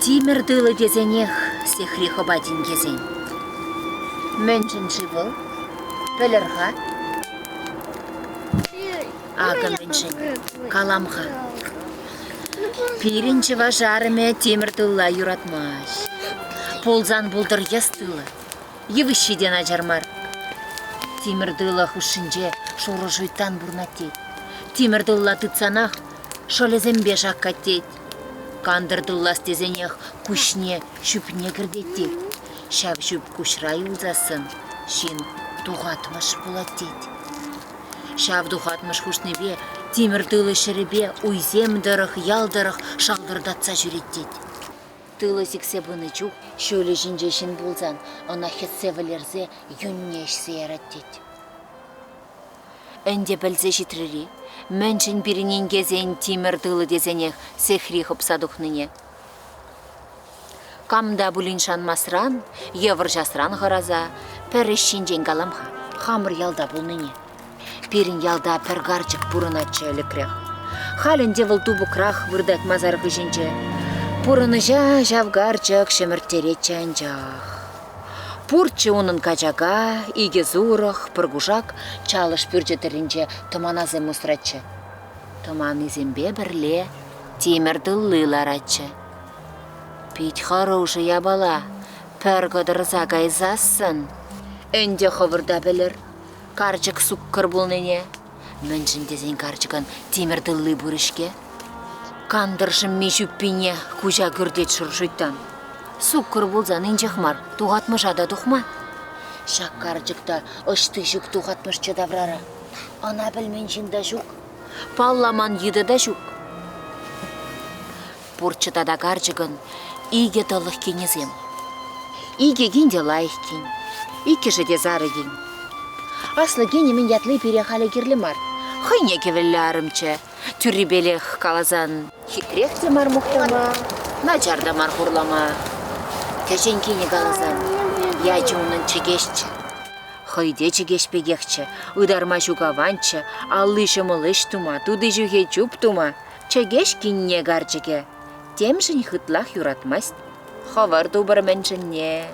Тимӗр тылӑ тесенех сехри хӑпать инкесен. Мӗншӗн-ши вӑл? Пӗлӗр-ха. Акӑ мӗншӗн. Калам-ха. Пирӗн чӑваш арӑмӗ тимӗр тылла юратмасть. Пулсан пултӑр йӑс тылӑ. Йывӑҫҫи те начар мар. Тимӗр тылӑ хушшинче шурӑ шуйттан пурӑнать тет. Тимӗр тылла тытсанах шӑлӗсемпе шаккать тет. Кантӑр тыллас тесенех куҫне ҫӳпне кӗртет тет. Ҫав ҫӳп куҫра юлсассӑн ҫын тухатмӑш пулать тет. Ҫав тухатмӑш хушнипе тимӗр тылӑ ҫӗрӗпе уйсем тӑрӑх, ял тӑрӑх шалтӑртатса ҫӳрет тет. Тылӑ сиксе пынӑ чух ҫулӗ ҫинче ҫын пулсан ӑна хӗссе вӗлерсе юнне ӗҫсе ярать тет. Ӗнтӗ пӗлсе ҫитрӗр-и, мӗншӗн пирӗн инкесен тимӗр тылӑ тесенех сехри хӑпса тухнине? Кам та пулин шанмасран е вӑрҫасран хӑраса пӗр ӗҫ ҫинчен калам-ха, хамӑр ялта пулнине. Пирӗн ялта пӗр карчӑк пурӑнатчӗ ӗлӗкрех. Халь ӗнтӗ вӑл тупӑкрах выртать масар хыҫӗнче. Пурӑнӑҫа ҫав карчӑк ҫӗмӗрттеретчӗ анчах. Пурччӗ унӑн качака, икӗ сурӑх, пӗр кушак чалӑш пӳрчӗ тӑрринче тӑманасем усратчӗ. Тӑманисемпе пӗрле тимӗр тылли ларатчӗ. Пит хӑрушӑ япала, пӗр кӑтӑрса кайсассӑн. Ӗнтӗ хӑвӑр та пӗлӗр, карчӑк суккӑр пулнине. Мӗншӗн тесен карчӑкӑн тимӗр тылли пур-ҫке. Кантӑр шӑмми ҫӳппине куҫа кӳртет шур шуйттан. Суккӑр пулсан инҫех мар, тухатмӑша та тухма. Ҫак карчӑк та ӑҫти ҫук тухатмӑшчӗ таврара. Ӑна пӗлмен ҫын та ҫук, палламан йытӑ та ҫук. Пурччӗ тата карчӑкӑн икӗ тӑлӑх кинӗсем. Икӗ кин те лайӑх кин, иккӗшӗ те сарӑ кин. Аслӑ кинӗ мӗн ятли пире халӗ кирлӗ мар. Хӑйне кӗвӗллӗ арӑмччӗ. Тӳррипелех каласан, хитрех те мар мухтама, начар та мар хурлама. Кӗҫӗн кинӗ каласан, ячӗ унӑн Чӗкеҫчӗ. Хӑй те чӗкеҫ пекехчӗ, ытарма ҫук аванччӗ, алли ҫӑмӑл ӗҫ тума, тути ҫӳхе чуп тума. Чӗкеҫ кинне карчӑкӗ темшӗн хытлах юратмасть. Хӑвӑр тупӑр мӗншӗнне,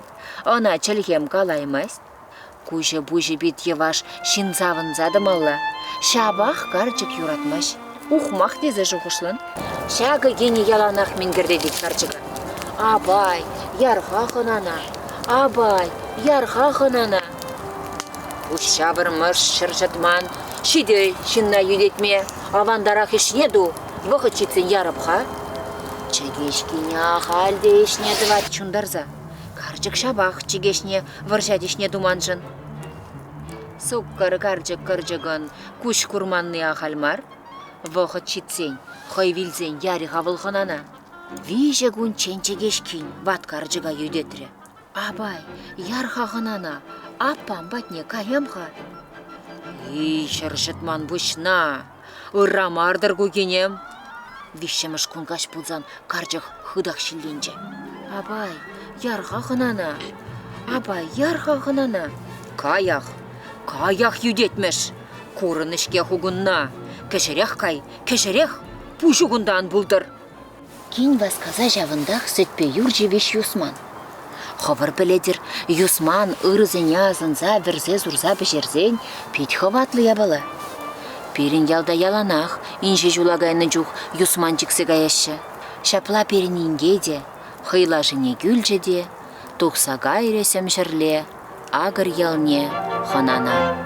ӑна чӗлхем калаймасть. Куҫӗ-пуҫӗ пит йӑваш, ҫын савӑнса тӑмалла. Ҫапах карчӑк юратмасть. Ухмах тесе шухӑшлӑн. Ҫакӑ кинӗ яланах мӗн кӗртет карчӑка. Апай, ярха хӑнана, апай, ярха хӑнана. Пуҫ ҫавӑрмӑш ҫӗр ҫӑтман, ҫитӗ ҫынна йӳтетме. Авантарах ӗҫне ту, вӑхӑт ҫитсен ярӑп-ха. Чӗкеҫ кинӗ ахаль те ӗҫне тӑвать ҫунтарса. Карчӑк ҫапах чӗкеҫне вӑрҫать ӗҫне туманшӑн. Суккӑр карчӑк кӑрчӑкӑн куҫ курманни ахаль мар. Вӑхӑт ҫитсен, хӑй вилсен ярӗ-ха вӑл хӑнана. Виҫӗ кунччен чӗкеҫ кин ват карчӑка йӳтетрӗ. Апай, яр-ха хӑнана, аппам патне каям-ха. Эй, ҫӗр ҫӑтман пуҫна, ырра мар-тӑр ку кинем. Виҫҫӗмӗш кун каҫ пулсан карчӑк хытах ҫилленчӗ. Апай, яр-ха хӑнана, апай, яр-ха хӑнана. Каях, каях йӳтетмӗш, курӑн-ҫке ху кунна. Кӗҫӗрех кай, кӗҫӗрех, пуҫу кунта ан пултӑр. Кин васкаса ҫавӑнтах сӗтпе юрчӗ виҫ юсман. Хӑвӑр пӗлетӗр, юсман ырӑсене асӑнса вӗрсе-сурса пӗҫерсен пит хӑватлӑ япала. Пирӗн ялта яланах инҫе ҫула кайнӑ чух юсман чиксе каяҫҫӗ. Ҫапла пирӗн инке те хӑй лашине кӳлчӗ те тухса кайрӗ сӗм ҫӗрле Акӑр ялне хӑнана.